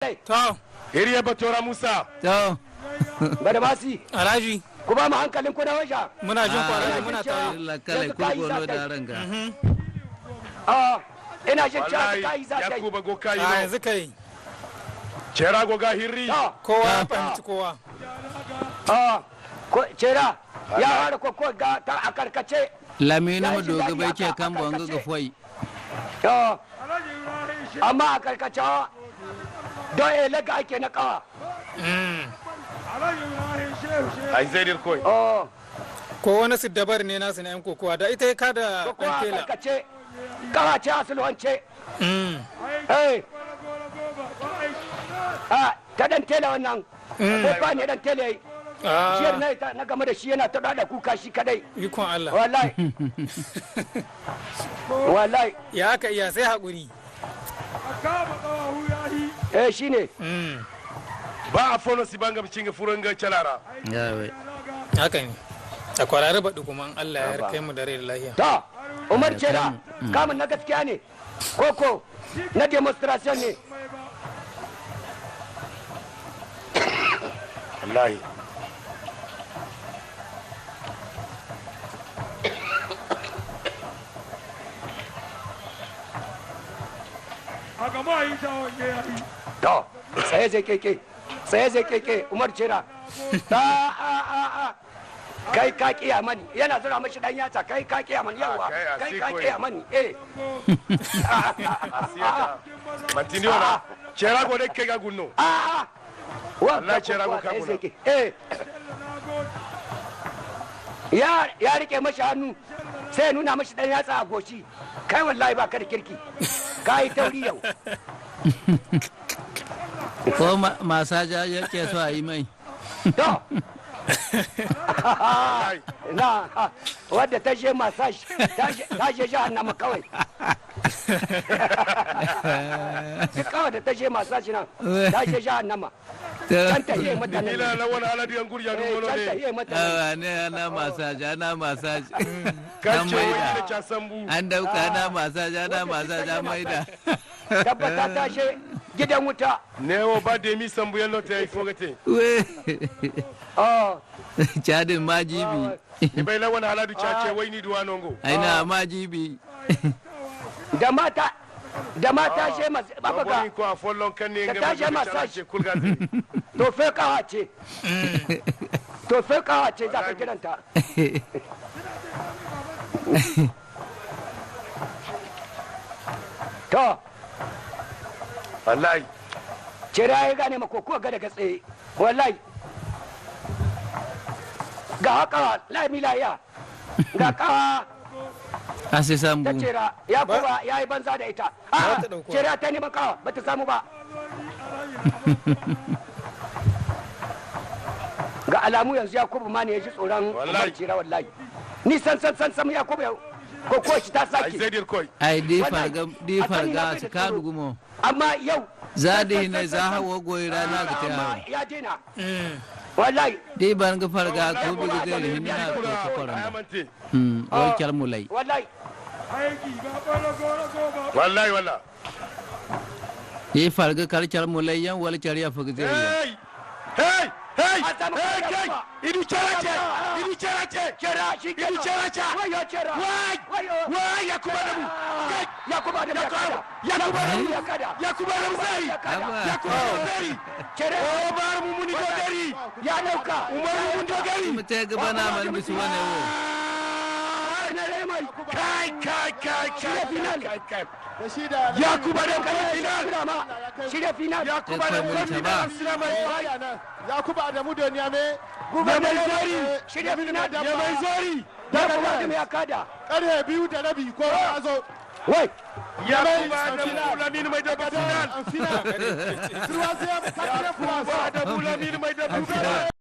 To. Iriya Batora Musa. To. Badamasi. Alhaji. Ku ba mu hankalin ku na wajen. Muna jin ku Alhaji, muna tare. La kala Yanzu ka yi kulgo za no ta da yi. ranga. Ah, ina jin cewa Wallahi ka yi za ta yi. Yakuba go kayi A no. yanzu kai. Cera go ga hirri. Ah, Kowa ya fahimci kowa. ah, ko cera ya fara koko ga ta a karkace. Lamina Ya mu ji doga daɗi bai a ce kan bonga ga karkace. foi. Ah, amma a karkace don elaga ake na kawa. Ai zai dir koi. Oh, Ko wani siddabar ne nasu na yan kokowa da ita ya kada koko ɗan a tela. karkace. Kawa ce a sulhance. Mm. Eh. Ah, ta dan tela wannan. Ko ba ne dan tela yayi. Jiyar Ah, na ita na game da shi yana ta da kuka shi kadai. ikon Allah. Wallahi. Wallahi. Ya aka iya sai haƙuri. Eh shine. Mm. Ba a fono sibanga bicinga furanga chalara. Ya wai. Haka ne. A kwararre baɗi kuma in Allah ya kai mu da rai da lahiya. Ta, Umar Cera, kamun na gaskiya ne, koko na demonstration ne. Wallahi. To, tsaye zai keke, tsaye zai keke, Umar Cera. Ta, a, a, a. Kai ka kiya mani, yana zura mashi dan yatsa, kai ka kiya mani, yawa, Ah, kai, a kai ka siko kiya mani, eh. Asiyata. Mantiniona. Cera go de kega gunno. A, a. Wa, Wallahi Cera kokowa ko ka tsaye guna. zai ke, eh. Ya, ya rike mashi hannu, sai ya nuna mashi dan yatsa a goshi. Kai wallahi ba ka da kirki, ka yi tauri yau. Ko masaja yake so a yi mai. To, Wallahi. na wadda ta je massage ta je jahannama kawai duk kawai da ta je massage nan ta je jahannama can ta iya mata nan Ila lawan aladu yan gurja Eh, dun gono can ta ne. iya mata nan Awa ne ana masaja ana masaja. An Kace wani maida. da chasambu. An dauka ana masaja ana masaja an maida. Tabbata ta je gidan wuta. Newo ba demi sambu yallo te fogate. We. Oh, Cadin majibi. Ni bai lawan aladu chace wai ni duwa nongo. Aina majibi. Da mata da mata je mas Babba babaga ko a follon kan ne Da ngama ta je da massage. ce kulgaze. To fe kawa ce, to fe kawa ce za ka kiranta. To Wallahi. Cira ya gane mako ko ga daga tsaye wallahi ga haka lami lahiya ga kawa Ase ta sambu. cira ya kuma ya yi banza da ita. Ba A ta ɗauko. cira ta neman kawa ba ta samu ba. Ga alamu yanzu Yakubu ma ne ya ji tsoron Wallahi. Umar Cira wallahi. Ni san san san san Yakubu ya ko shi ta Ai sake. zai dir koi. Ai di Wallahi, farga di a sani na farga bai da su ka tsoro. dugumo. Amma yau Za di ne za hawo goyi rana ga ta amma yawo. ya daina wallahi. Di ban ga farga ko bi ga zai hinna ko ko koranda. Ayamante. Hmm, wal kyar mulai. Wallahi. Wallahi walla. Di farga kar kyar mulai yan wal kyar ya fuga zai. Hey! Hey! Hey! An samu Hey kariya kai! kuma. Idu cera ce! Idu cera ce! Cira shi Idu cera ce! Wayo cira. Wai! Wayo. Wai Yakuba da mu! Kai! Yakuba da ya kada. Yakuba da mu! Ya kada. Yakuba da mu zai! Ya kada. Haba. Yakuba da mu zai! Cira. O bar mu muni dogari! Ya dauka. Umar mu dogari! Mu te gaba na man bisu wane wo. Na remai. Kai kai kai kai Final. kai kai! Da shi da Yakuba da mu final! Final. Shirya final. Yakuba da mu Kai final! ba. Yakubu Adamu da Niame. Ya mai zori! Shirya final. Ya mai zori! Yakuba da ya kada. Karfe 2:30 ko ya zo. Wai. Yakuba da mu Lamine mai da final! En finale. Troisième, quatrième place. Yakuba da mu Lamine mai da final!